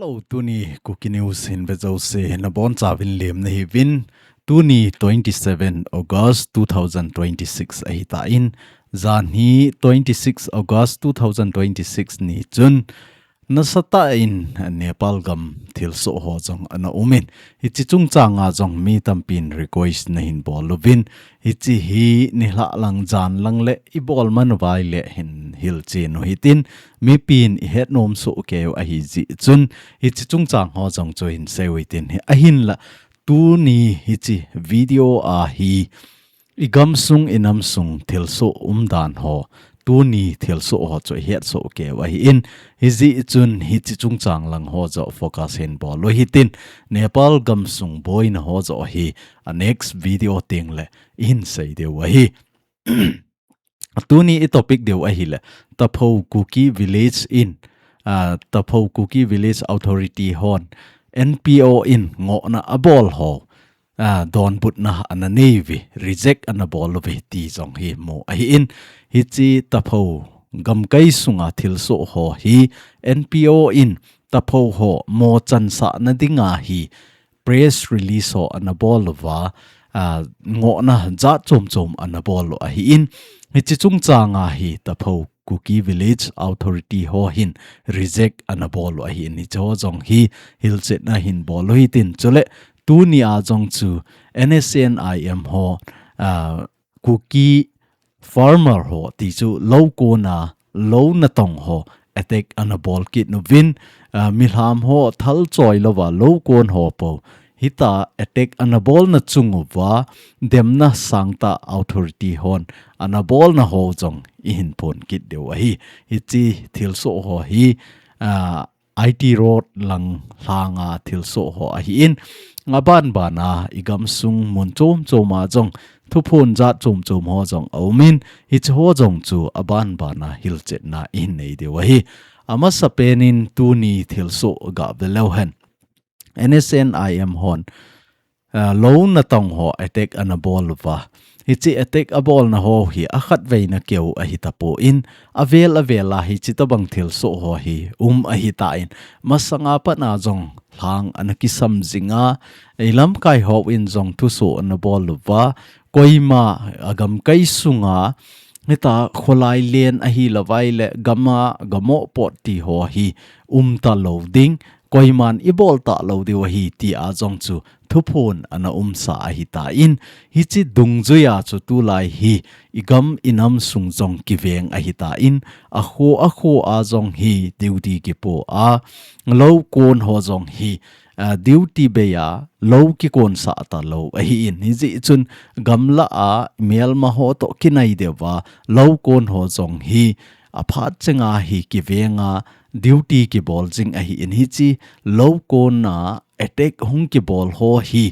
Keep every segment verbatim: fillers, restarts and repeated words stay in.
Hello, tuni Kuki News hin vejouse nabonchauvin lemna hiuvin. Tuni twenty-seven August two thousand twenty-six ahitan, janhi twenty-six August two thousand twenty-six ni chun nasatah in Nepal gam thilsoh ho jong ana umin. Hiche chungchanga jong mi tampin request nahin bol uvin. Hiche hi nilhah lang jan lang le ibol man uva ahile hin hilchen u hitin, mipin ihet nom soh keiu ahi jeh chun, hiche chungchang ho jong chu hin seiu hitin, ahinla tuni hiche video a hi igamsung inamsung thilsoh umdan ho, tuni thilsoh ho chu ihet soh keiu ahin, hijeh chun hiche chungchang lang ho joh focus hin bol u hitin, Nepal gamsung boina ho joh hi a next video tengle ihin sei diu ahi. Tuni i topic diu ahile, Taphou Kuki Village in, ah, Taphou Kuki Village Authority hon N P O in ngohna abol ho, ah, donbutna ana neiuve, reject ana bol uve ti jong hi mu ahin. Hiche Taphou gamkai sunga thilsoh ho hi N P O in Taphou ho mochansahna dinga hi press release ho ana bol uva, ah, ngohna jat chom chom ana bol u ahin. Hiche chungchanga hi Taphou Kuki Village Authority ho hin reject ana bol u ahin. Hiche ho jong hi hilchetna hin bol u hitin, chule tunia jong chu N S C N I M ho, ah, Kuki farmer ho ti chu lou kona lou natong ho attack ana bol kit uvin, ah, milham ho thal choi louva lou kon ho po hita attack ana bolna chung uva demna sangtah authority hon ana bolna ho jong ihin phon kit diu ahi. Hiche thilsoh ho hi, ah, I T Road lang lhanga thilsoh ho ahin, aban bana igamsung mun chom choma jong thuphon jat chom chom ho jong aumin, hiche ho jong chu aban bana hilchetna ihin nei diu ahi. Amasapen in tuni thilsoh gave leu hen, N S C N I M hon ah, lou natong ho attack ana bol uva. Hiche attack abolna ho hi akhatvei na keu ahi tapon, avel avel a hiche tobang thilsoh ho hi um ahitan, masanga pat a jong lhang ana kisam jinga, ilamkai hon jong thusoh ana bol uva, koima agamkai sunga hita kholai len ahilouva ahile gama gamoh pot ti ho hi umta lou ding, koiman ibol talou diu ahi tia jong chu thuphon ana umsa ahitan, hiche dungjuia chu tulai hi igam inamsung jong kiveng ahitan, akho akho a jong hi duty kipo a, lou kon ho jong hi, ah, duty bei a lou kikonsah talou ahin, hijeh chun gamlah a melma ho toh kinai deuva lou kon ho jong hi aphat chenga hi kivenga duty kibol jing ahin, hiche lou kona attack hung kibol ho hi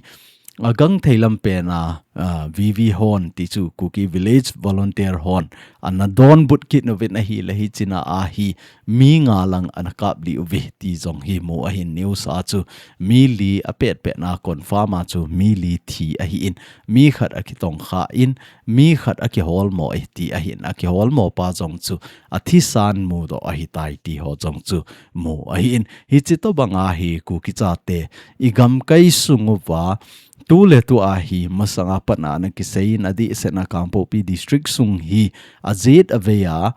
agangthei lampena, ah, V V hon ti chu Kuki Village Volunteer hon ana donbut kit uvin ahile hichea hi mi nga lang ana kaplih uve ti jong hi mu ahin, news a chu mi li apetpetna confirm a chu mi li thi ahin, mi khat akitongkha in, mi khat akiholmo e ti ahin, akiholmo pa jong chu athisan mudoh ahitai ti ho jong chu mu ahin. Hiche tobanga hi Kuki chate igamkai sung uva tuletua hi masanga pat a ana kiseiyin, adehsetna Kangpokpi District sung hi ajet avei a,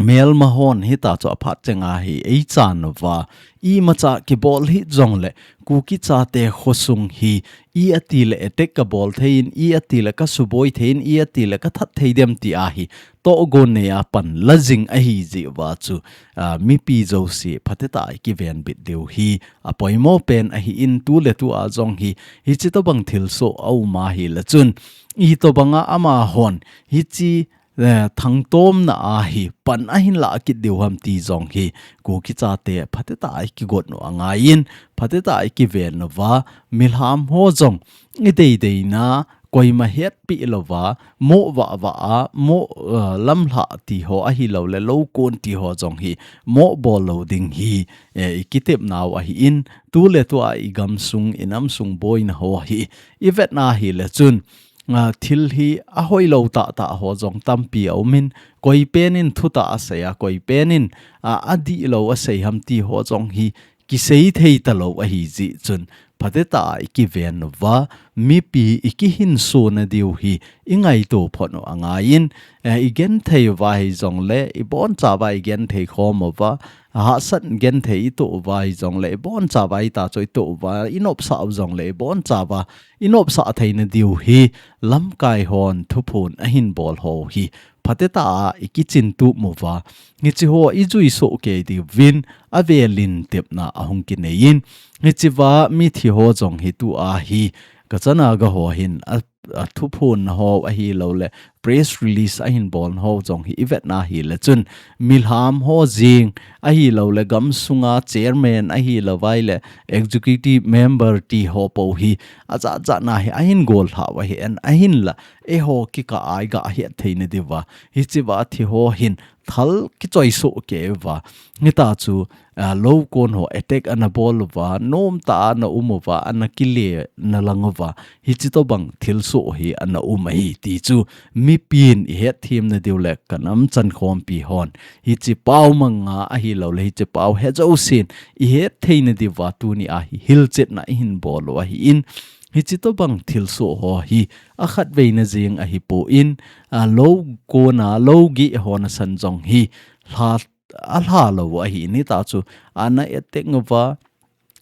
melma hon hita chu aphat chenga hi eichan uva, imacha kibol hih jongle Kuki chate khosung hi i atile attack kabol theiyin, i atile kasuboi theiyin, i atile kathat thei dem tia hi tohgon neiya panla jing ahi jeh uva chu, ah, mipi jouse phatecha a ikivenbit diu hi apoimo pen ahin, tuletua jong hi hiche tobang thilsoh aum ahile chun itobanga amahon hiche, eh, thangtomna a hi pan ahin lah kit diu ham ti jong hi Kuki chate phatecha a ikigot u angaiyin, phatecha a ikiven uva, milham ho jong ideideina koima hetpi louva, moh vahvah a, moh, eh, lamlhah ti ho ahiloule lou kon ti ho jong hi moh bol lou ding hi, eh, ikitepnau ahin, tuletua igamsung inamsung boina ho hi ivetna ahile chun, ah, thil hi ahoilou tahtah ho jong tampi aumin, koipen in thutah asei a, koipen in, ah, adihlou asei ham ti ho jong hi kisei thei talou ahi jeh chun, phatetah a i kiven uva, mipi i kihinso nadiu hi i ngaito phot u angaiyin, eh, i genthei uva hijongle, i bonchauva i genthei khom uva, hahsat genthei i toh uva hijongle, i bonchauva i tacho i toh uva, i nopsah u jongle, i bonchauva i nopsah thei nadiu hi, lamkai hon thuphon ahin bol ho hi, phatetah a i kichin tup uva, hiche ho i juisoh kei diuvin, avelin tepna ahung kineiyin, hichea mithi ho jong hi tua hi, Kacha Naga ho hin a, a thuphon na ho ahilouleh, press release ahin bol na ho jong hi i vetna hile chun, milham ho jeng ahilouleh, gamsunga chairman ahilouleh, executive member ti ho po hi, ajat jat na hi ahin gollha u ahi in, ahinla, eiho kikah a i gah het thei nadiuva, hichea thi ho hin, thal kichoisoh kei uva. Hitachu, ah, lou kon ho attack ana bol uva, nomtah a ana um uva, ana kile na lang uva. Hiche tobang thilsoh hi ana um ahi ti chu, mipin i hetthem nadiu le kanam chankhompi hon. Hiche pao manga ahilouleh, hiche pao he jousen i het thei nadiuva tuni a hi hilchetna i hin bol u ahi in. Hiche tobang thilsoh ho hi akhatvei na jeng ahipon, a lou kona, lou geh ho nasan jong hi lha, alha lou u ahi in hitachu, ana attack uva,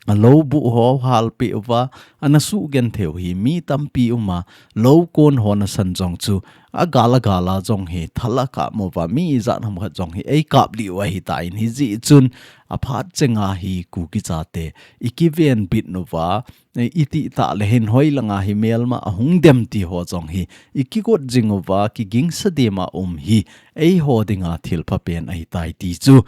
a lou buh ho halpeh uva, ana sugenthei u hi mi tampi uma, lou kon ho nasan jong chu, agal agal a jong hi thal akap uva, mi ijat ham khat jong hi eikap lih u ahitan hijeh chun, aphat chenga hi Kuki chate, i kiven bit uva, eh, i titah le hin hoilanga hi melma ahung dem ti ho jong hi, i kigot jing uva, kigingsa dema um hi, eiho dinga thilpha pen ahitai ti chu,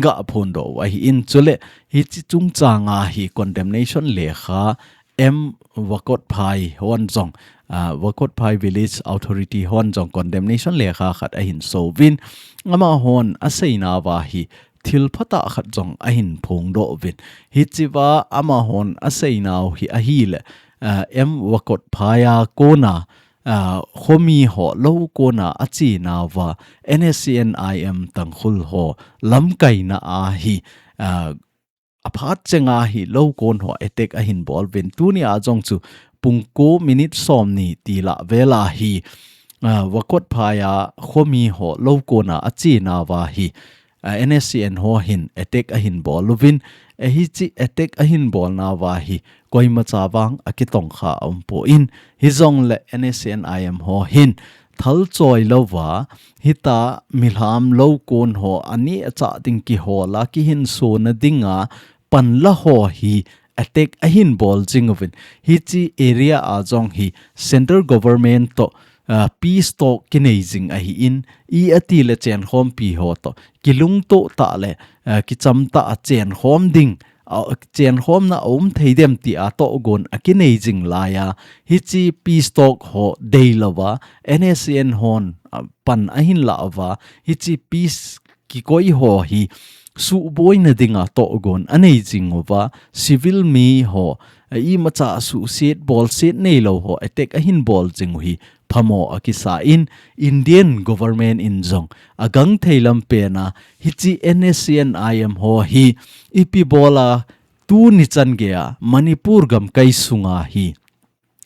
gah phondoh u ahi in chule, hiche chungchanga hi condemnation lekha M Vakotphai hon jong, ah, Vakotphai Village Authority hon jong condemnation lekha khat ahin souvin, amahon aseinauva hi, thil phatah khat jong ahin phongdoh uvin. Hichea amahon aseinau hi ahile, ah, M Vakotphai a kona, ah, khomi ho lou kona achenauva, N S C N I M Tangkhul ho lamkaina a hi, ah, aphat chenga hi lou kon ho attack ahin bol uvin. Tuni a jong chu pung ko minute somni tilah vela hi, ah, Vakotphai a khomi ho lou kona achenauva hi, ah, N S C N ho hin attack ahin bol uvin, eh, hiche attack ahin bolnauva hi, koima cha vang akitongkha aumpon, hijongle N S C N I M ho hin, thal choi louva, hita milham lou kon ho aneh achah ding kihola, kihinso na dinga, panla ho hi attack ahin bol jing uvin. Hiche area a jong hi central government toh, ah, peace talk kinei jing ahi in, i atile chenkhompi ho toh, kilungtoh tah le, ah, kicham tah a chenkhom ding, ah, chenkhomna aum thei dem ti a tohgon akinei jing laiya, hiche peace talk ho deilouva, N S C N hon, ah, pan ahin lauva, hiche peace kikoi ho hi suhboina dinga tohgon anei jing uva, civil mi ho, eh, imacha suhset, bolset neilou ho attack ahin bol jing u hi phamo akisa in, Indian government in jong agangthei lam pena, hiche N S C N I M ho hi ipi bola tuni chan geiya Manipur gamkai sunga hi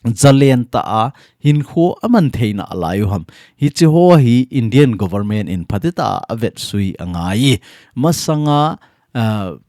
zalen tah a hinkho aman theina alai u ham. Hiche ho hi Indian government in phatetah a avetsui angai. Masanga, ah,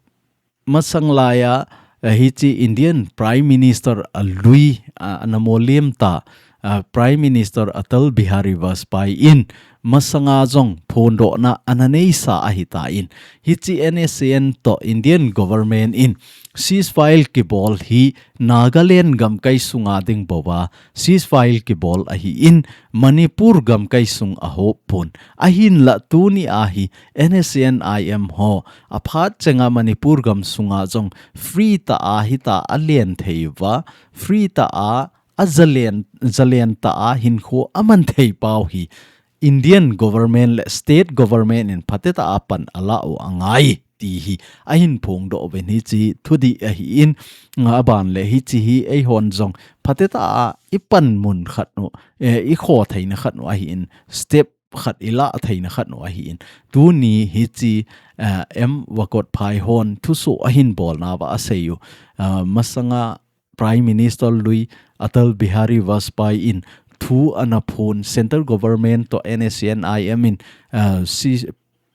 masang laiya, ah, hiche Indian Prime Minister alui, ah, ana molem ta, ah, Prime Minister Atal Bihari Vajpayee in masanga jong phondohna ana neisa ahitan. Hiche N S C N toh Indian government in ceasefire kibol hi Nagaland gamkai sunga ding bouva ceasefire kibol ahi in, Manipur gamkai sung ahop pon. Ahinla tuni a hi N S C N I M ho aphat chenga Manipur gam sunga jong free tah a hita alen thei uva, free tah a, azalen, zalen tah a hinkho aman thei pau hi Indian government le state government in phatetah a pan ala u angai ti hi ahin phongdoh uvin, hiche thudih ahi in, aban le hiche hi eihon jong phatetah a i panmun khat u, eh, i khotheina khat u ahi in, step khat ilah theina khat u ahin. Tuni hichi, uh, M Vakotphai hon thusoh ahin bolna uva asei u. Uh, masanga Prime Minister lui Atal Bihari Vajpayee in thu ana phon Central Government to N S C N I M in, uh, si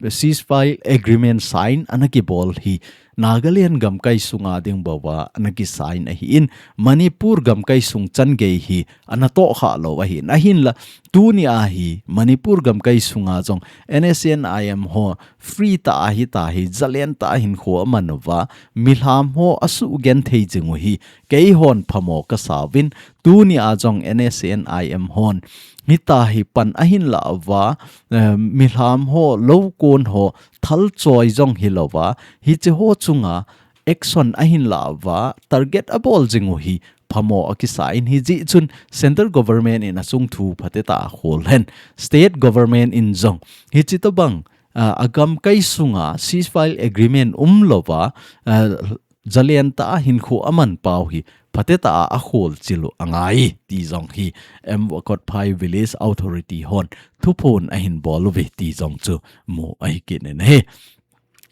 ceasefire agreement sign ana kibol hi Nagaland gamkai sunga ding bou a ana kisign ahin, Manipur gamkai sung chan gei hi ana tohkhah lou ahin, ahinla tuni a hi Manipur gamkai sunga jong N S C N I M ho free tah a hita hi, zalen tah a hinkho aman uva, milham ho asugenthei jing u hi keihon phamo kasauvin, tuni a jong N S C N I M hon hita hi pan ahin lah uva, eh, milham ho, loukon ho, thalchoi jong hilou va, hiche ho chunga action ahin lah uva, target abol jing u hi phamo akisa in, hijeh chun Central Government in achung thu phatecha a akhol hen, State Government in jong hichi tobang, ah, agamkai sunga ceasefire agreement umlou va, ah, zalen tah a hinkho aman pau hi phatecha a akhol chil u angai ti jong hi M Vakotphai Village Authority hon thuphon ahin bol uve ti jong chu mu ahi kit in ahi.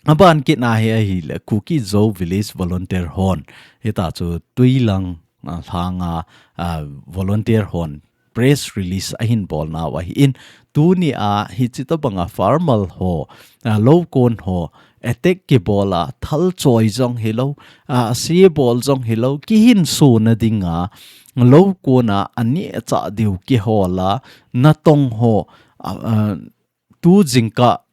Aban kit na hi ahile Kuki Zo Village Volunteer hon, hita chu Tuilang, ah, lhanga, ah, volunteer hon press release ahin bolna u ahin, tuni a hichi tobanga farmer ho, ah, loukon ho attack kibol a, thalchoi jong hilou, ah, asebol jong hilou, kihinsona dinga loukon a aneh chah diu kihol a, natong ho, ah, ah, tu jingkah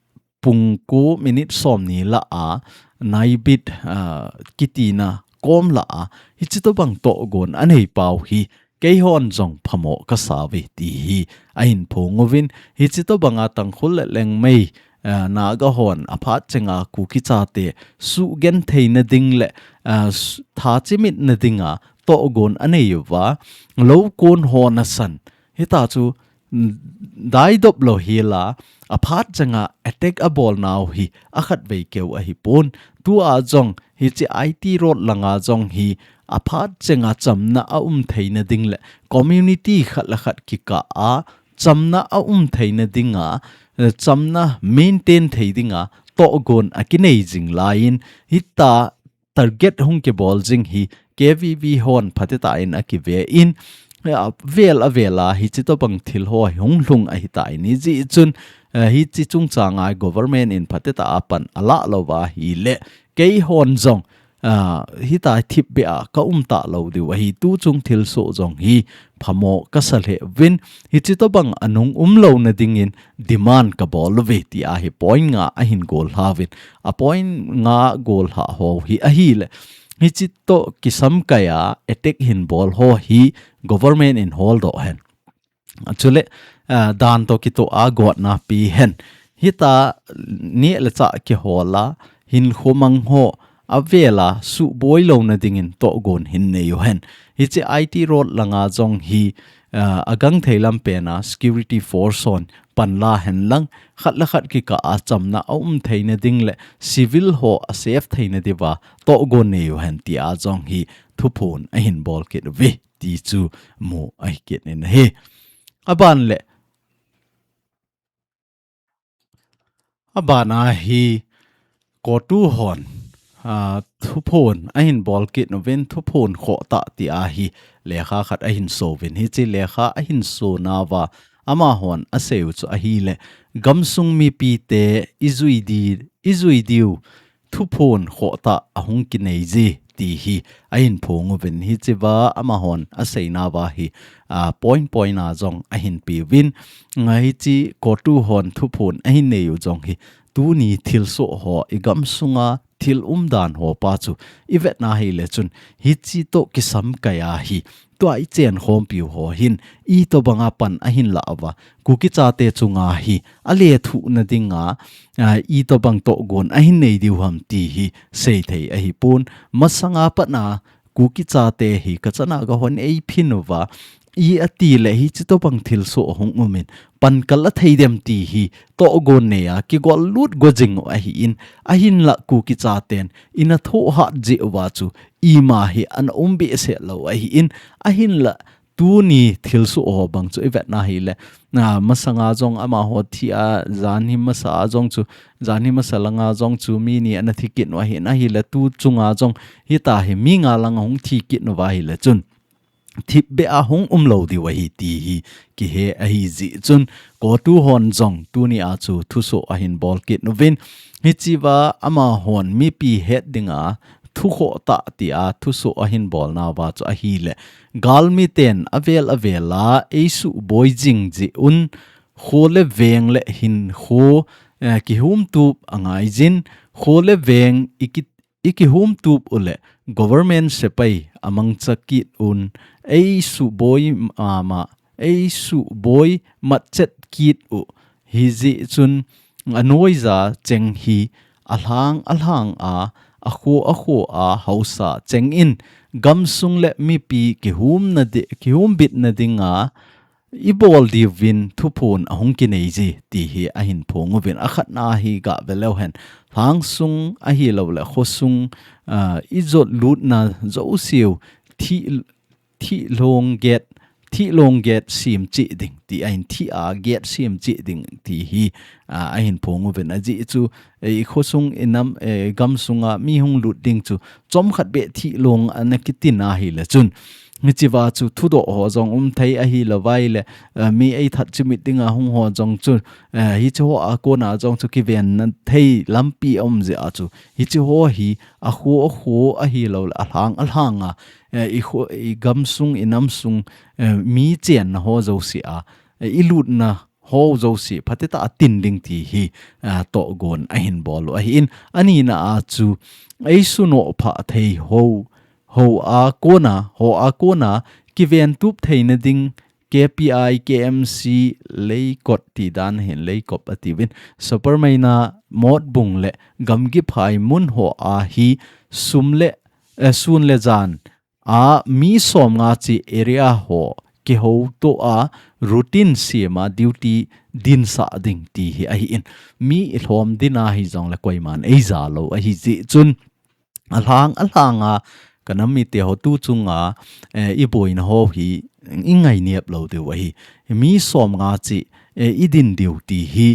pung ko minute somni lah a, Naibit, ah, kitina kom lah a, hichi tobang tohgon anei pau hi keihon jong phamo kasauve ti hi ahin phong uvin, hichi tobanga Tangkhul le Liangmai, ah, Naga hon aphat chenga Kuki chate sugenthei na ding le, ah, s-, tha chimit na dinga tohgon anei uva, loukon ho nasan hita chu, mm, daidop lou hela, aphat chenga attack abolnau hi akhatvei keu ahipon. Tua jong hichi I T road langa jong hi aphat chenga chamna aum theina ding le community khat le khat kikah a chamna aum theina dinga, eh, chamna maintain thei dinga tohgon akinei jing laiyin, hita target hung kibol jing hi K V V hon phatecha in akive in, eh, avel avel a hichi tobang thil ho hi hung lhung ahitan, hijeh chun, eh, hichi chungchanga government in phatecha a pan alah lou va ahile keihon jong, ah, hita thipbeh a kaum talou diu ahi, tuchung thilsoh jong hi phamo kasa lheh uvin, hichi tobang anung umlouna dingin demand kabol uve ti ahi point nga ahin gollha uvin, a point nga gollha ho hi ahile, hichi toh kisamkai a attack hin bol ho hi government in holdoh hen. Chule, ah, dan toh kitoh a gotna pe hen. Hita neh le chah kihol a, hinkho mang ho avel a suboi louna dingin tohgon hin nei uhen. Hichi I T road langa jong hi, ah, agangthei lam pen a security force hon panla hen lang, khat le khat kikah a chamna aum theina ding le civil ho asafe theina diuva tohgon nei uhen ti a jong hi thuphon ahin bol kit uve ti chu mu ahi kit in ahi. Aban le, aban a hi CoTU hon, ah, thuphon ahin bol kit uvin, thuphon khoh tah ti a hi lekha khat ahin so uvin, hichi lekha ahin sonauva amahon asei u chu ahile, gamsung mipite ijui di, ijui diu thuphon khoh tah ahung kinei je ti hi ahin phong uvin, hichiva amahon aseinauva hi, ah, point point a jong ahin pe uvin, nga hichi CoTU hon thuphon ahin nei u jong hi tuni thilsoh ho, igamsunga thil umdan ho pa chu ivetna hile chun, hichi toh kisamkai a hi tua ichen khompiu ho hin itobanga pan ahin lah uva, Kuki chate chunga hi alethuhna dinga, ah, itobang tohgon ahin nei diu ham ti hi seithei ahipon. Masanga pat a Kuki chate hi kachana kahon eiphin uva, i ati le hichi tobang thilsoh ahung umin, pan kala thei dem ti hi tohgon nei a kigol lut go jing u ahin, ahinla Kuki chaten ina thohhat jeh uva chu ima hi ana um behseh lou ahin, ahinla tuni thilsoh ho bang chu i vetna hileh, a, masanga jong amaho thi a, janhi masa a jong chu, janhi masa langa jong chu mi ni ana thi kit u ahin, ahileh tu chunga jong hita hi mi nga lang ahung thi kit uva ahileh chun thipbeh a hung um lou diu ahi ti hi kihe ahi jeh chun, COTU hon jong tuni a chu thusoh ahin bol kit uvin, hichea amahon mipi het dinga thukhoh tah tia thusoh ahin bolnauva chu ahileh, galmiten avel avel a eisuboi jing jeh un, kho le veng le hinkho, eh, kihumtup angaijin, kho le veng i ki, i kihumtup uleh government sepai amangcha kit un, eisuboi mama, eisuboi matchet kit u, hijeh chun anoija cheng hi alhang alhang a, akho akho a haosa cheng in, gamsung le mipi kihumna di, kihumbitna dinga i bol diuvin thuphon ahung kinei ji ti hi ahin phong uvin, akhatna hi gah ve leu hen, lhangsung ahilouleh khosung, ah, i jot lutna jouseu thi, thi long get, thi long get sem cheh ding ti ahin, thi a get sem cheh ding ti hi, ah, ahin phong uvin, ajeh chu, eh, i khosung i nam, eh, gamsunga mi hung lut ding chu chomkhat beh thi long ana kitin ahileh chun, hichea chu thudoh ho jong um thei ahilouva ahileh, eh, mi eithat chimit dinga hung ho jong chu, eh, hiche hoa kona jong chu kivenna thei lampi aum jeh a chu, hiche ho hi akho akho ahilouleh alhang alhang a, eh, i kho, i gamsung, i namsung, eh, mi chenna ho jouse a, eh, i lutna ho jouse phatecha a tin ding ti hi, ah, tohgon ahin bol u ahin, anina a chu eisunoh phah thei ho, ho a kona, ho a kona kiventup theina ding K P I, K M C, Leikot ti dan hin Leikop atiuvin, Sapermeina, Motbung le Gamgiphai mun ho a hi sum le, eh, sun le jan a mi somnga cheh area ho kihouto a routine sem a duty dinsah ding ti hi ahin, mi i lhom ding ahi jongleh koiman eija lou ahi jeh chun, alhang alhang a ka nam mite ho tu chunga, eh, i boina ho hi i ngainep lou diu ahi. Mi somnga cheh, eh, i din diu ti hi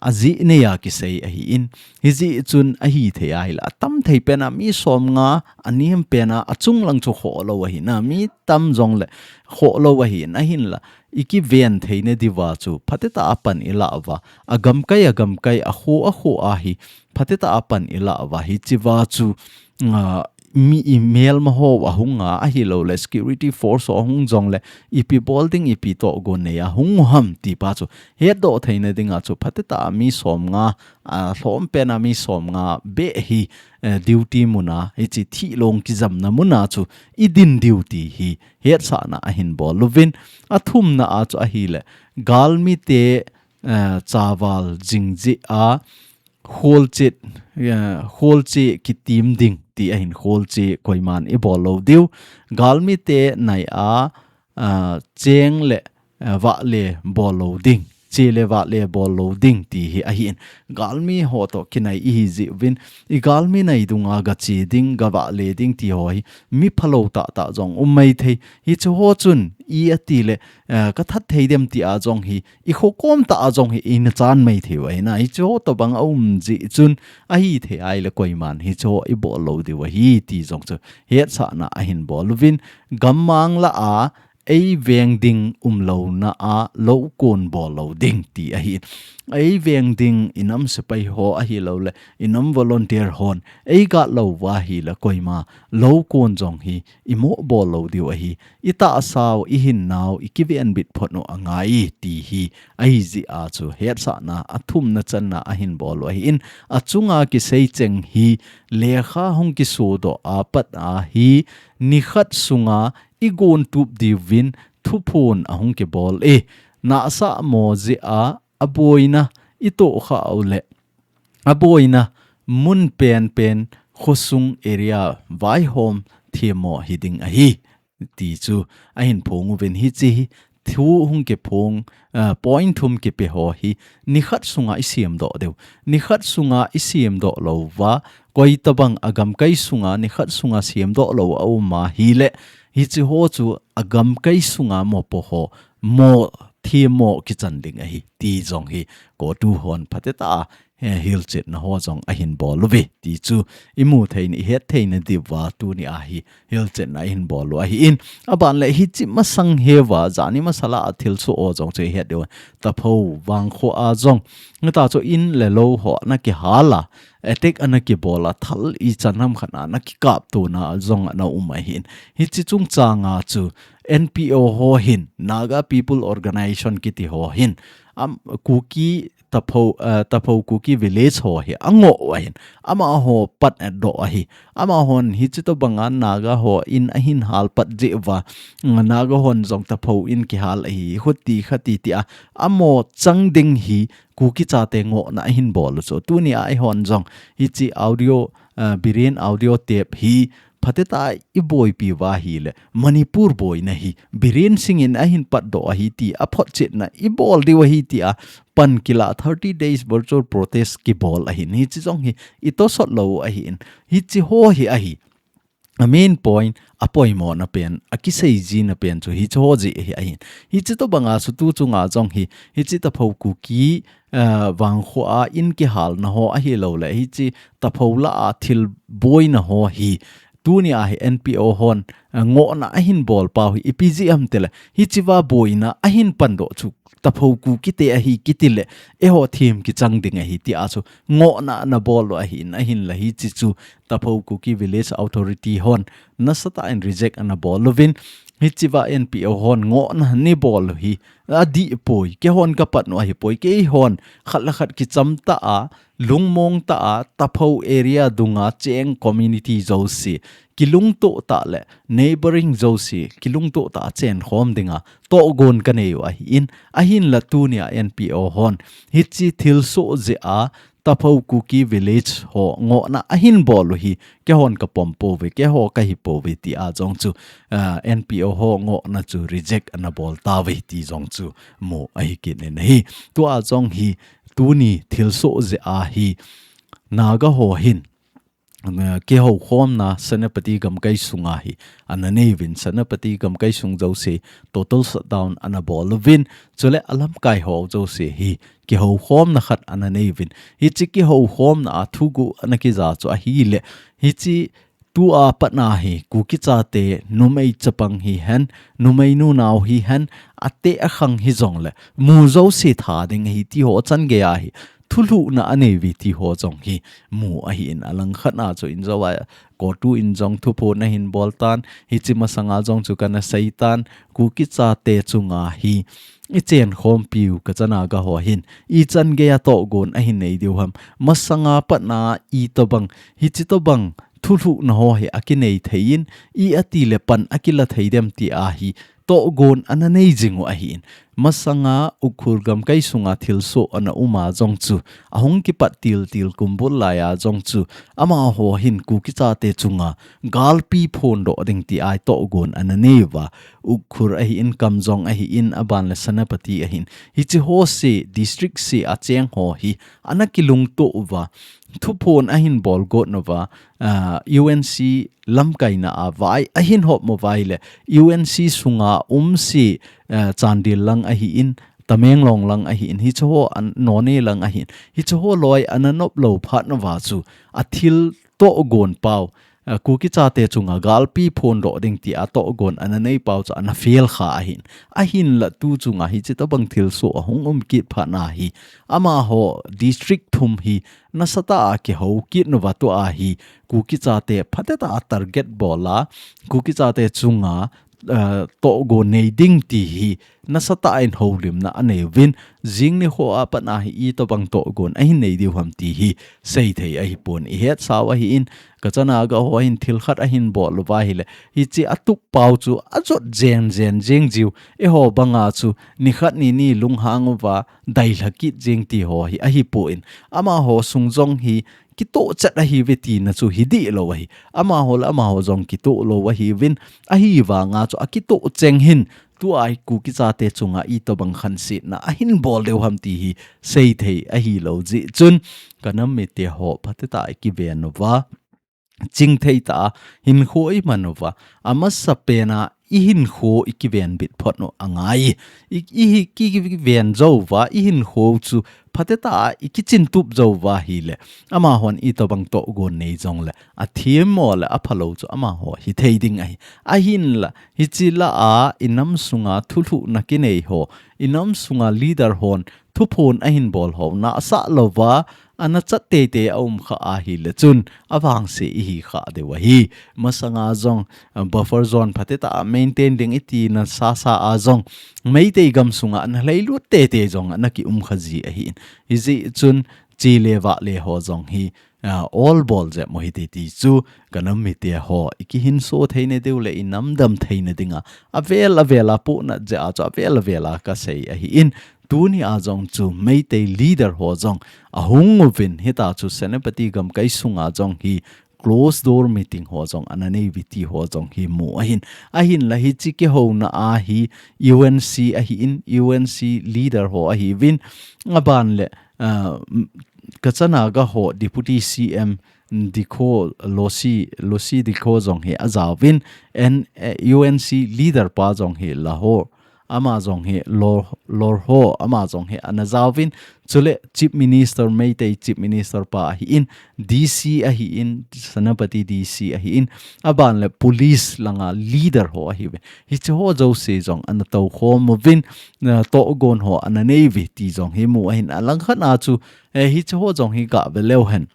ajeh nei a kisei ahin, hijeh chun ahithei ahileh atam thei pen a mi somnga, anem pen a achung lang chu khoh lou ahin, mi tam jongleh khoh lou ahin, ahinla i kiven theina diuva chu phatecha a pan i lah uva, agamkai agamkai, akho akho a hi phatecha a pan i lah uva, hichea chu, ah, mi i melma ho ahung a, ahilouleh security force ho ahung jongleh ipi bol ding, ipi tohgon nei a hung u ham ti pa chu hetdoh theina dinga chu phatecha a mi somnga, ah, lhom pen a mi somnga beh hi, eh, duty mun a, hiche thi long kijamna mun a chu i din diu ti hi hetsahna ahin bol uvin, athumna a chu ahileh, galmite, eh, chaval jing jeh a kholche, eh, kholche kitim ding ti ahin, kholche koiman i bol lou diu. Galmite nai a, ah, cheng le, ah, vale bol lou ding, che le vale bol lou ding ti hi ahin, galmi ho toh kinai ihi jeh uvin, i galmi nai dunga gache ding, gavale ding ti ho hi mi phalou tahtah jong um maithei. Hiche ho chun i atileh, eh, kathat thei dem ti a jong hi, i khokom tah a jong hi i nachan maithei u ahina, hiche ho tobang aum jeh chun, ahithei ahileh koiman hiche ho i bol lou diu ahi ti jong chu hetsahna ahin bol uvin, gammang lah a eiveng ding umlouna a loukon bol lou ding ti ahi. Eiveng ding i nam sepai ho ahilouleh i nam volunteer hon eigat lou uva ahileh koima loukon jong hi i mo bol lou diu ahi. I tahsau, i hinnau i kivenbit phot u angai ti hi ahi jeh a chu hetsahna athumna channa ahin bol u ahin, achunga kisei cheng hi lekha hung kisodoh a pat a hi nikhat sunga i gontup diuvin thuphon ahung kibol e. Nahsah mo jeh a aboina i tohkhah uleh, aboina mun penpen khosung area vaihom themmo hiding ahi ti chu ahin phong uvin, hiche hi thu hung kiphong, ah, point thum kipe ho hi nikhat sunga i semdoh diu. Nikhat sunga i semdoh lou uva, koitobang agamkai sunga nikhat sunga semdoh lou aum ahileh, Hichi ho chu a gamkai sunga mopo ho mo thi mo kichan ding ahi ti jong hi CoTU hon phatecha a, eh, hilchetna ho jong ahin bol uve ti chu i mu thei na, i het thei na diuva tuni a hi hilchetna ahin bol u ahi in. A ban le hichi masang heuva, jani masala a thilsoh ho jong chu i het diu. Tapho vangkho a jong, nata chu in le lou ho ana kihal a, attack ana kibol a, thal ichan ham khat a ana kikap tona jong ana um ahi in. Hichi chungchang a chu N P O ho hin, Naga People Organization kiti ho hin, am, Kuki Tapho, eh, Tapho Kuki Village ho hi a ngoh u ahin, amaho pat a doh ahi. Amahon hichi tobang a Naga ho in ahin hal pat jeh uva, mm, Naga hon jong Tapho in kihal ahi, khuti khati ti a, amo chang ding hi Kuki chate ngohna ahin bol u chu. Tuni a eihon jong hichi audio, eh, Biren audio tape hi phatecha a i boipi uva ahile, Manipur boina hi Biren Singh in ahin patdoh ahi ti a photchetna i bol diu ahi ti a pan kila thirty days virtual protest kibol ahin, hichi jong hi i tosot lou ahi in. Hichi ho hi ahi. A main point, a poimona pen, a kiseijina pen chu hichi ho jeh hi ahin. Hichi tobang a chu tu chunga jong hi, hichi Tapho Kuki, eh, vangkho a in kihalna ho ahilou le, hichi Tapho lah a thil boina ho hi, tuni a hi N P O hon, eh, ngohna ahin bol pau hi ipi jeh ham tile, hichi va boina ahin pandoh chu Tapho Kuki te ahi kiti le, eiho them kichang ding ahi ti a chu ngohna ana bol u ahi in, ahin la hichi chu Tapho Kuki Village Authority hon nasatah in reject ana bol uvin, hichi va N P O hon ngohna nei bol u hi adih poi, keihon ka pat u ahi poi, keihon khat le khat kicham tah a, lungmong tah a, Tapho area dunga cheng community jouse, kilungtoh tah le neighboring jouse, kilungtoh tah a chenkhom dinga tohgon ka nei u ahi in, ahin la tuni a N P O hon hichi thilsoh jeh a Tapho Kuki Village ho ngohna ahin bol u hi, keihon ka pom pouve, keiho ka hi pouve ti a jong chu, ah, N P O ho ngohna chu reject ana bol tauve ti jong chu mu ahi kit in ahi. Tua jong hi tuni thilsoh jeh a hi Naga ho hin, eh, kihoukhomna Senapati gamkai sunga hi ana nei uvin, Senapati gamkai sung jouse total shutdown ana bol uvin, chule a lamkai ho jouse hi kihoukhomna khat ana nei uvin. Hichi kihoukhomna a thuguh ana kija chu ahile, hichi tua patna hi Kuki chate numei chapang hihen, numei nunao hihen, ateh akhang hijongle, mu jouse tha ding ahi ti ho chan gei a hi thulhuhna anei uve ti ho jong hi mu ahi in, a langkhat na chu in jo a CoTU in jong thuphon ahin bol tan, hichi masanga jong chu kana sei tan, Kuki chate chunga hi i chenkhompiu ka chana ka ho hin, ichan gei a tohgon ahin nei diu ham, masanga patna itobang, hichi tobang thulhuhna ho hi akinei thei in, i ati le pan akila thei dem ti a hi tohgon ana nei jing u ahi in. Masanga Ukhrul gamkai sunga thilsoh ana um a jong chu, ahung kipat tiltil kumbul lai a jong chu, amaho hin Kuki chate chunga galpi phondoh ding ti a tohgon ana nei uva, Ukhrul ahi in, Kamjong ahi in, a ban le Senapati ahi in, hichi ho se, district se a cheng ho hi ana kilungtoh uva, thuphon ahin bol got uva, ah, U N C lamkaina a vai ahin hop mo vai le, U N C sunga um se, ah, Chandel lang ahi in, Tamenglong lang ahi in, hichi ho an Noney lang ahi in, hichi ho loi ana nop lou phat uva chu, a thil tohgon pau, ah, Kuki chate chunga galpi phondoh ding ti a tohgon ana nei pau chu ana fail kha ahi in. Ahin la tu chunga hichi tobang thilsoh ahung um kit phat na hi, amaho district thum hi nasatah a kihou kit uva tua hi Kuki chate phatecha a target bol a, Kuki chate chunga, eh, tohgon nei ding ti hi nasatah in houlimna anei uvin, jing nikho a patna hi itobang tohgon ahin nei diu ham ti hi seithei ahipon, i hetsau ahi in, ka chana ka ho hin thil khat ahin bol uva ahile, hichi atup pau chu ajot jen jen jing jiu, eiho banga chu nikhat nini lunghang uva dailha kit jing ti ho hi ahipon, amaho sung jong hi kitoh chet ahiuve tina chu hi dihlou ahi. Amaho le amaho jong kitoh lou ahiuvin, ahivanga chu akitoh cheng hin, tua hi Kuki chate chunga itobang khansetna ahin bol diu ham ti hi seithei ahilou jeh chun, ka nam mite ho phatecha a i kiven uva, chingthei tah a hinkho i man uva, amasa pen a i hinkho i kiven bit phot u angai. I, i hi, ki, ki, kiven jou uva, i hinkho chu phatecha a i kichin tup jou uva ahile, amahon itobang tohgon nei jongle, athem mo le aphalou chu amaho hithei ding ahi. Ahinla, hiche lah a i nam sunga thulhuhna kinei ho, i nam sunga leader hon thuphon ahin bol ho, nahsah louva, ana chat teitei a um kha ahile chun, avangse i hi kha diu ahi. Masanga jong, uh, buffer zone phatecha a maintain ding i tina sasa a jong, Meitei gam sunga ana lhailut teitei jong ana ki um kha ji ahi. Hijeh chun, chi le vah le ho jong hi, uh, ol bol jep mo hite ti chu, ka nam mite ho, i kihinso theina diu le i nam dam theina dinga, avel avel a puhnat jeh a chu, avel avel a ka sei ahi in, tuni a jong chu Meitei leader ho jong ahung uvin, hita chu Senapati gamkai sunga jong hi closed door meeting ho jong ana nei uve ti ho jong hi mu ahin. Ahinla hiche kihouna a hi U N C ahi in, U N C leader ho ahiuvin, aban le, ah, Kacha Naga ho Deputy C M Dikho, Lucy, Lucy Dikho jong hi ajaovin, and, eh, U N C leader pa jong hi Lahore, ama jong hi Lor-, Lorho, ama jong hi ana jaovin, chule Chief Minister, Meitei Chief Minister pa ahi in, D C ahi in, Senapati D C ahi in, aban le police langa leader ho ahiuvin. Hiche ho jouse jong ana toukhom uvin, na tohgon ho ana nei uve ti jong hi mu ahin, alang khat a chu, eh, hiche ho jong hi gah ve leu hen.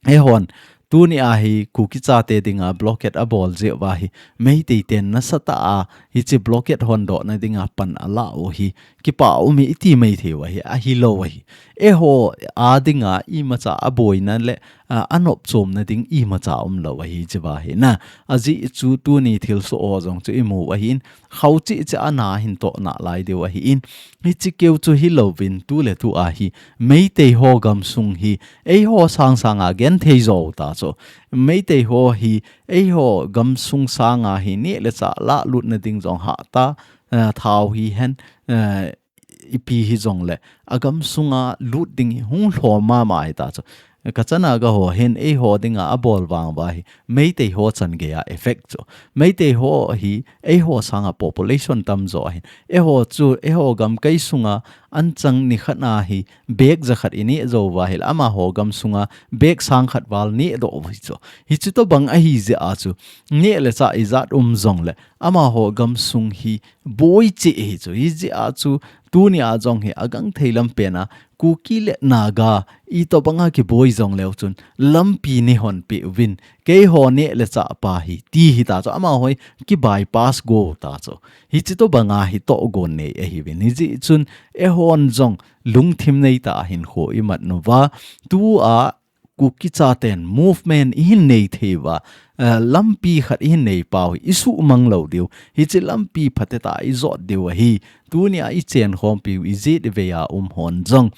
Eihon, tuni a hi Kuki chate dinga blockade abol jeh uva hi, Meitei ten nasatah a, hiche blockade hondohna dinga pan ala u hi, kipa um hi iti mai thei uva hi, ahilou ahi. Eiho a dinga imacha aboina le, a, anopchomna ding imacha umlou ahi hiche uva hi na. Ajeh chu tuni thilsoh ho jong chu i mu u ahin, khao cheh cheh a na hin toh nalai diu ahi in. Hiche keu chu hilouvin tu le tu a hi, Meitei ho gamsung hi, eiho sang sanga genthei jou ta chu. Meitei ho hi, eiho gamsung sanga hi, neh le chah lahlutna ding jong hatah, eh, thao hihen, eh, ipi hijongle, agamsunga lut ding hi hung lhom mama hita chu. Kacha Naga ho hin eiho dinga abol vang uva hi, Meitei ho chan geiya effect chu. Meitei ho hi eiho sanga population tamjo ahin. Eiho chu, eiho gamkai sunga anchang nikhat a hi bag jakhat i neh jou uva ahile, amaho gamsunga bag sang khat val nehdoh u hi chu. Hiche tobang ahi jeh a chu, neh le chah ijat um jongle, amaho gamsung hi boi cheh hi chu. Hijeh a chu, tuni a jong hi agangthei lam pen a, Kuki le Naga, itobanga kiboi jongleu chun, lampi nei honpeh uvin, keiho neh le chah pa hi, ti hita chu, amaho hi ki bypass go ta chu. Hiche tobanga hi tohgon nei ahiuvin. Hijeh chun, eihon jong lungthim neitah a hinkho i man uva, tu a Kuki chaten movement ihin nei thei uva, eh, lampi khat ihin nei pau hi, i suhmang lou diu. Hiche lampi phatecha i jot diu ahi. Tuni a i chenkhompiu, i jet i vei a um hon jong,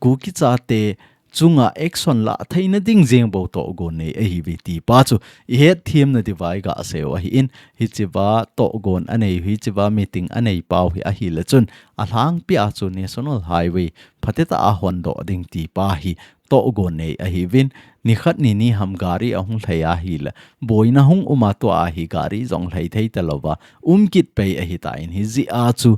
Kuki chate chunga action la theina ding jeng bou tohgon nei ahiuve ti pa chu i hetthem na diuva i gah sei u ahi in, hiche uva tohgon anei, hiche uva meeting anei pau hi ahile chun, alhangpi a chu National Highway phatecha a hondoh ding ti pa hi tohgon nei ahiuvin, nikhat nini ham gari ahung lhai ahile, boina hung um a tua hi gari jong lhai thei talouva, um kit pei ahitan, hijeh a chu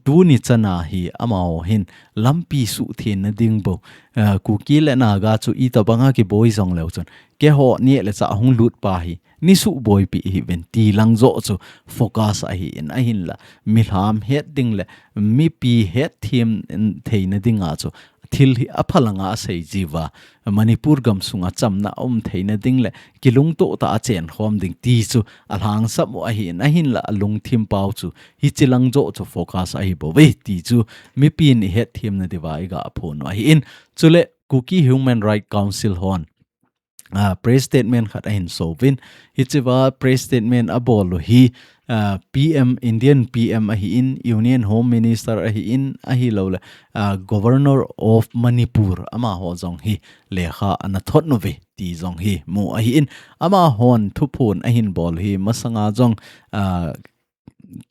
tuni chana hi amaho hin lampi suhtheng na ding bou, eh, Kuki le Naga chu itobanga kiboi jongleu chun, keiho neh le chah hung lut pa hi, nei suhboipi hih uvin ti lang joh chu focus ahi in, ahinla, milham het ding le mipi hetthem theina dinga chu thil hi aphalanga asei jiuva, Manipur gamsunga chamna um theina ding le kilungtoh tah a chenkhom ding ti chu alhangsap u ahi in, ahinla, alungthim pau chu hiche lang joh chu focus ahi bouve ti chu mipin i hetthem na diuva i gah phon u ahi in, chule Kuki Human Rights Council hon ah, press statement khat ahin souvin. Hiche uva press statement abol u hi, ah, P M, Indian P M ahi in, Union Home Minister ahi in, ahilouleh, ah, Governor of Manipur, amaho jong hi lekha ana thot uve ti jong hi mu ahi in, amahon thuphon ahin bol u hi masanga jong, ah,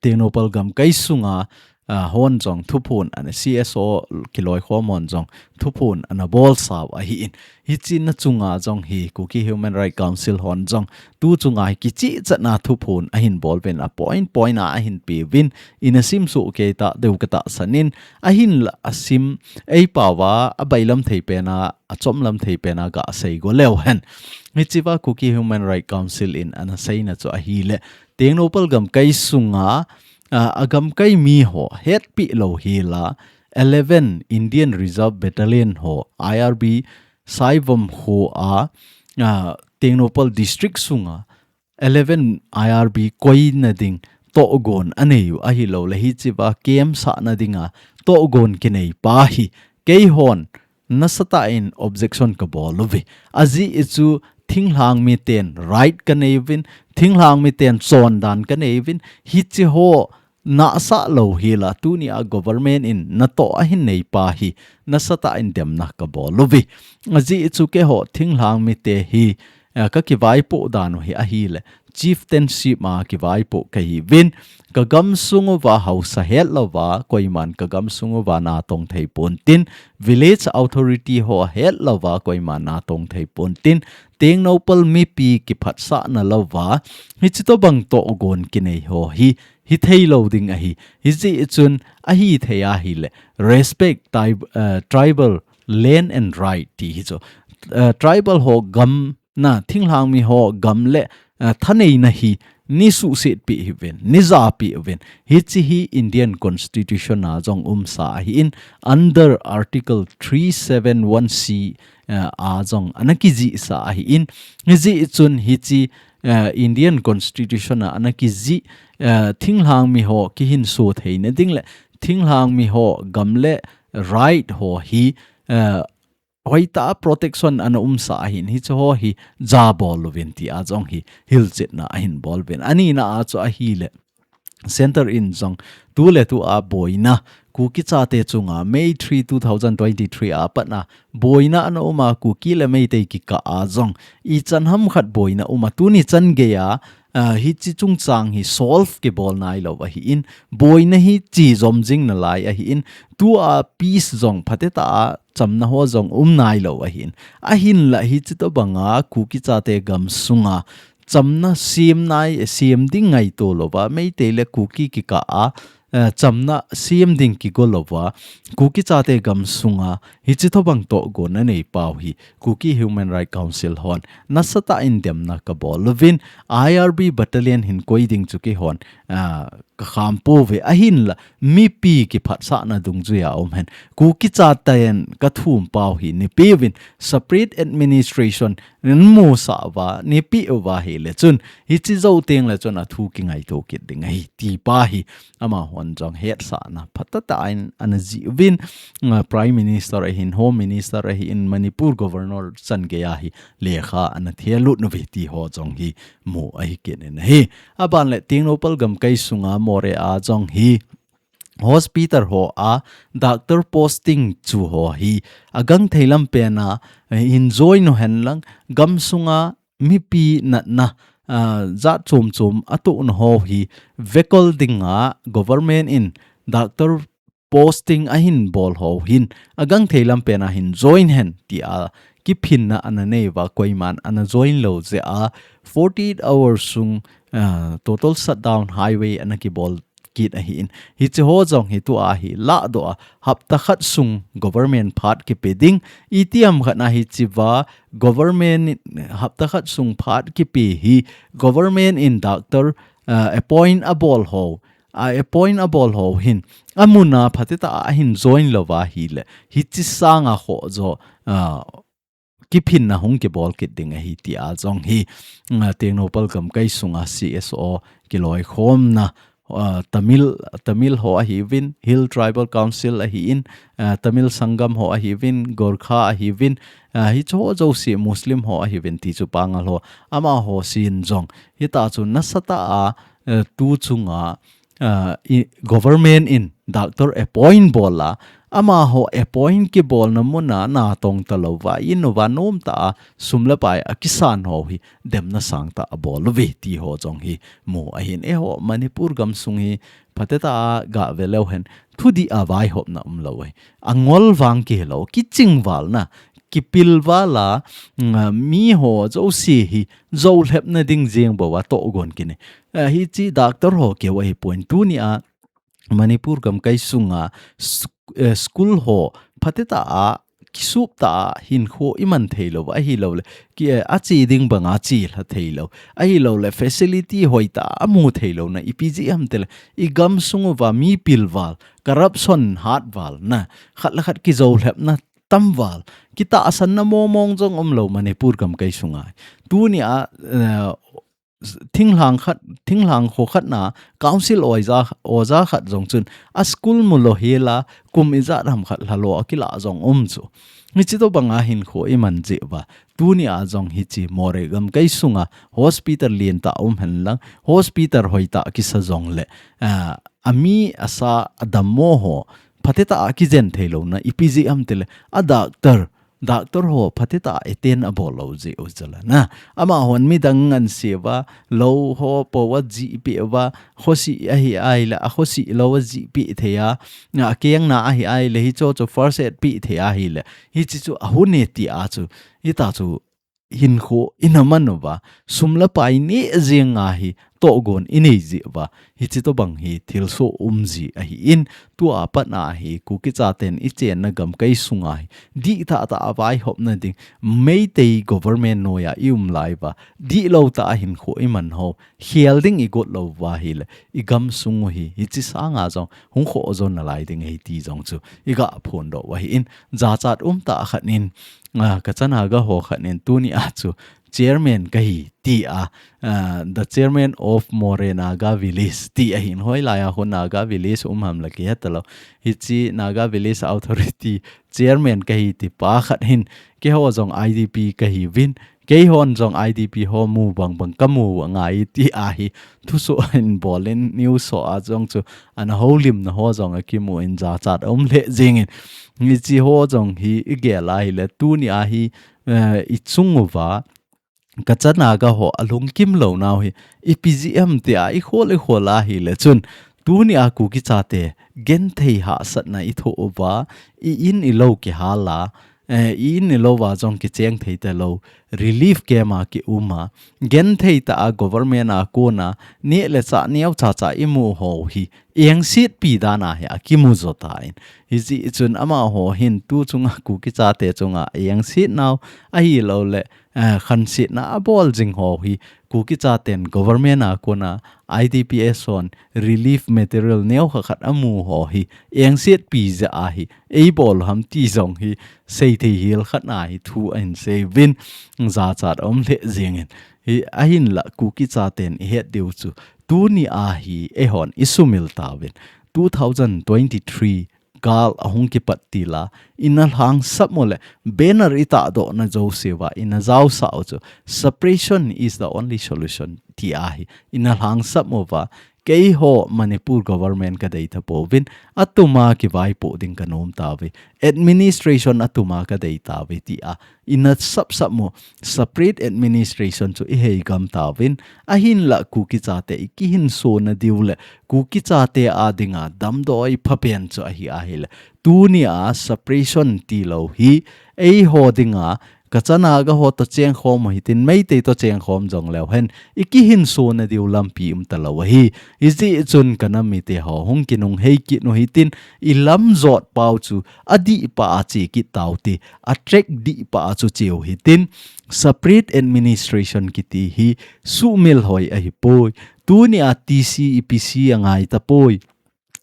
Tengnoupal gamkai sunga, ah, hon jong thuphon ana, C S O kiloikhom hon jong thuphon ana bolsau ahin. Hiche na chunga jong hi Kuki Human Rights Council hon jong tu chunga hi kichehchetna thuphon ahin bol uvin, a point point a ahin pe uvin, ina simsuh kei tadeu katahsan in, ahinla asim, eipao va, abailam thei pen a, achomlam thei pen a gasei go leu hen. Hichea Kuki Human Rights Council in ana seina chu ahile, Tengnoupal gamkai sunga, ah, agamkai mi ho hetpi lou hela, eleven Indian Reserve Battalion ho, I R B Saivom ho a, ah, Tengnoupal District sunga, eleven I R B koina ding togon anei u ahilou le, hichea camp sahna dinga togon kinei pa hi keihon nasatah in objection kabol uve. Ajeh chu thinglhang miten right kanei uvin, thinglhang miten chondan kanei uvin, hiche ho nahsah lou hela, tunia government in natoh ahin nei pa hi nasatah in demna kabol uve. Ajeh chu keiho thinglhang mite hi, eh, kakivaipoh dan u hi ahile, chieftainship a kivaipoh kahiuvin, kagamsung uva haosa hetlouva koiman kagamsung uva natong thei pontin, village authority ho hetlouva koiman natong thei pontin, Tengnoupal mipi kiphatsahna louva, hiche tobang togon kinei ho hi, hithei lou ding ahi. Hijeh chun ahithei ahile, respect tri-, eh, tribal land and right ti hi chu. Eh, tribal ho gam na, thinglhang mi ho gam le, eh, thaneina hi neisuhsetpi uvin, neijahpi uvin. Hiche hi Indian Constitution a jong umsa ahin, under Article three seven one C, eh, a jong ana kijihsa ahin. Hijeh chun hiche, eh, Indian Constitution a ana kijih, eh, thinglhang mi ho kihinso theina ding le, thinglhang mi ho gam le right ho hi, eh, hoitah a protection ana umsa ahin, hiche ho hi jabol uvin tia jong hi hilchetna ahin bol uvin. Anina a chu ahile, Centre in jong tuletua boina, Kuki chate chunga May three, two thousand twenty-three a patna boina ana uma, Kuki le Meitei kikah a jong ichan hamkhat boina uma, tuni chan geiya, ah, hiche chungchang hi solve kibol nailou ahin, boina hi chejom jing nalai ahin, tua peace jong phatetah a chamna ho jong um nailou ahin. Ahinla hiche tobanga Kuki chate gamsunga chamna sem nai, sem ding ngaito louva, Meitei le Kuki kikah a, eh, chamna sem ding kigo louva, Kuki chate gamsunga hiche tobang togon anei pau hi Kuki Human Rights Council hon nasatah in demna kabol uvin, I R B battalion hin koi ding chu keihon, ah, kakham pouve, ahinla mipi kiphatsahna dungjuia um hen. Kuki chaten kathum pau hi neipeh uvin, separate administration neimusah uva, neipeh uva ahile chun, hiche jou teng le chun athu kingaito kit ding ahi, ti pa hi amahon jong hetsahna phatetah in ana jih uvin, ah, Prime Minister ahin, Home Minister ahin, Manipur Governor chan geiya hi lekha ana thehlut uve ti ho jong hi mu ahi kit in ahi. Aban le Tengnoupal gamkai sunga Moreh a jong hi hospital ho a doctor posting chu ho hi agangthei lam pen a, eh, hin join u hen lang, gamsunga mipi natna, ah, jat chom chom atohna ho hi vekol dinga government in doctor posting ahin bol ho hin agangthei lam pen a hin join hen tia kiphinna ana nei uva, koiman ana join lou jeh a forty-eight hours sung, ah, total shutdown highway ana kibol kit ahin. Hiche ho jong hi tua hi lahdoh a, hapta khat sung government phat kipe ding. Itiham khat na hichea government hapta khat sung phat kipe hi government in doctor, ah, appoint abol ho, a appoint abol ho hin amun a phatetah a ahin join louva ahile, hiche sanga khoh jo, ah, kiphinna hung kibol kit ding ahi tia jong hi, ah, Tengnoupal gamkai sunga C S O kiloikhomna, ah, Tamil, Tamil ho ahiuvin, Hill Tribal Council ahin, ah, Tamil Sangam ho ahiuvin, Gorkha ahiuvin, ah, hiche ho jouse Muslim ho ahiuvin ti chu Pangal ho, amaho sin jong hita chu nasatah a, eh, tu chunga, ah, i, government in doctor appoint bol a, amaho appoint kibolna muna natong talouva, in uva nomtah a sum le pai akisan ho hi demna sangtah abol uve ti ho jong hi mu ahin. Eiho Manipur gamsung hi Phatetah a gah ve leu hen, thudih a vaihopna um lou e. A ngol vang kihi lou, kiching val na, kipil val a, mm, mi ho jouse hi, jou lhepna ding jeng bou a tohgon kinei. Eh, hichi doctor ho keu ahi poi, tuni a, Manipur gamkai sunga, s-, eh, school ho, phatetah a, kisup tah a hinkho i man thei lou, ahi lou le, ki, eh, a chi ding bang a chi lha thei lou, ahi lou le, facility hoi tah a mu thei lou na, ipi jeh ham ti le, i gam sung uva mi pil val, corruption hat val na, khat le khat kijou lhepna tam val, kitahsan na momong jong um lou Manipur gamkai sunga. Tuni a, eh, thinglhang khat, thinglhang kho khat na, council oja, oja khat jong chun, a school mu lou hi la, kum ijat ham khat lha lou a kilah jong um chu. Hichi tobang a hinkho i man jeh uva, tuni a jong hichi Moreh gamkai sunga, hospital lien tah um hen lang, hospital hoi tah kisa jong le, ah, a mi a sa a dammo ho, phatetah a kijen thei lou na, ipi jeh ham ti le, a doctor, Doctor ho phatetah a attend a bol lou jeh u chu la na. Amahon midang ngansi uva, lou ho po a jih peh uva, khosi ahi ai le, a khosi lou a jih peh thei a, a keng na ahi ai le, hicho chu first aid peh thei ahi le, hichi chu a hun e ti a chu, hita chu hinkho i na man uva, sum le pai neh jeng a hi, tohgon i nei jeh uva, hichi tobang hi thilsoh um ji ahi in, tua pat na hi Kuki chaten i chenna gamkai sunga hi, dihtah tah a vaihopna ding, Meitei government noiya i um lai uva, dihlou tah a hinkho i man ho, khel ding i got lou uva hi le, i gam sung u hi, hichi sanga jong, hung khoh jo nalai ding ahi ti jong chu, i ga phondoh u ahi in, jachat um tah khat in, ah, ka chana ga ho khat in tuni a chu, chairman ka hi ti a, ah, the chairman of Moreh Naga Village ti ahin, hoilai a khu Naga Village um ham la kihe talou. Hichi Naga Village Authority chairman ka hi ti pa khat hin, keiho jong I D P ka hi uvin, keihon jong I D P ho mu bang bang ka mu ngai ti ahi, thusoh in bol in news ho a jong chu ana houlimna ho jong a kimu in jachat a um lheh jeng in. Hichi ho jong hi i gel a hi le tuni a hi, eh, i chung uva, ka chana ga ho a lungkim lou nau hi, ipi jeh ham ti a, i khol i khol a hi le chun, tuni a Kuki chate, genthei hahsatna i thoh uva, i in i lou kihal a, eh, i in i lou va jong kicheng thei talou, relief camp a ki um a, genthei tah a government a kona, neh le chah neo cha cha i mu ho hi, engset pi dan a hi a kimu jo ta in. Hijeh chun amaho hin tu chunga Kuki chate chunga engset nau, ahi lou le, eh, khansetna a bol jing ho hi, Kuki chaten government a kona I D P S hon relief material neo kha khat a mu ho hi, engset pi jeh a hi, ei bol ham ti jong hi, sei thei hel khat na hi thu ahin sei uvin, jachat a um lheh jeng in. Hi ahin la Kuki chaten i het diu chu, tuni a hi eihon i sumil tauvin. Two thousand twenty-three gal a hung kipat til a, i na lhangsap u le, banner i tahdoh na jouse uva, i na jaosah u chu, separation is the only solution ti a hi, i na lhangsap uva, keiho Manipur government ka dei tapouvin, a tuma kivaipoh ding ka nom tauve, administration a tuma ka dei tauve ti a, i na sapsap u, separate administration chu i hei gam tauvin, ahin la Kuki chate i kihinso na diu le, Kuki chate a dinga damdoi phapen chu ahi a hi le. Tuni a separation ti lou hi, eiho dinga, ka chana ga ho to cheng khom u hitin Meitei to cheng khom jong leu hen, i kihinso na diu lampi um talou ahi. Hijeh chun ka nam mite ho hung kinung hei kit u hitin, i lam jot pau chu, a dih pa a che kit tau ti, a track dih pa a chu cheu hitin, separate administration kiti hi, sumil hoi ahi poi. Tuni a T C, E P C a ngai tapoi.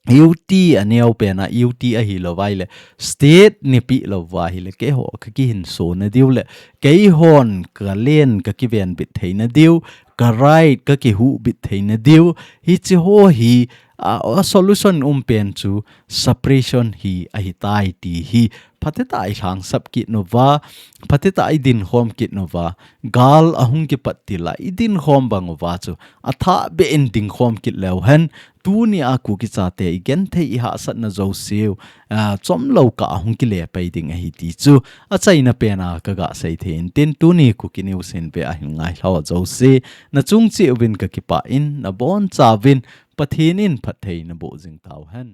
U T a neo pen a, U T ahi lou vai le, state ni pi lou va hi le, keiho ka kihinso na diu le, keihon ka len ka kiven bit thei na diu, ka right ka kihu bit thei na diu, hichi ho hi, a, a solution um pen chu separation hi ahi tai ti hi, phatetah i lhangsap kit uva, phatetah i dinkhom kit uva, gal a hung kipat til a, i dinkhom bang uva chu, a thah beh in dinkhom kit leu hen, tuni a Kuki chate i genthei i hahsatna jouse u, a, chomlou kah a hung kile pai ding ahi ti chu, a chaina pen a ka ga sei thei in tin tuni Kuki News in ve ahin ngai lhau jouse, na chung cheh uvin ka kipah in, na boncha uvin, Pathen in phatthei naboh jing tauhen.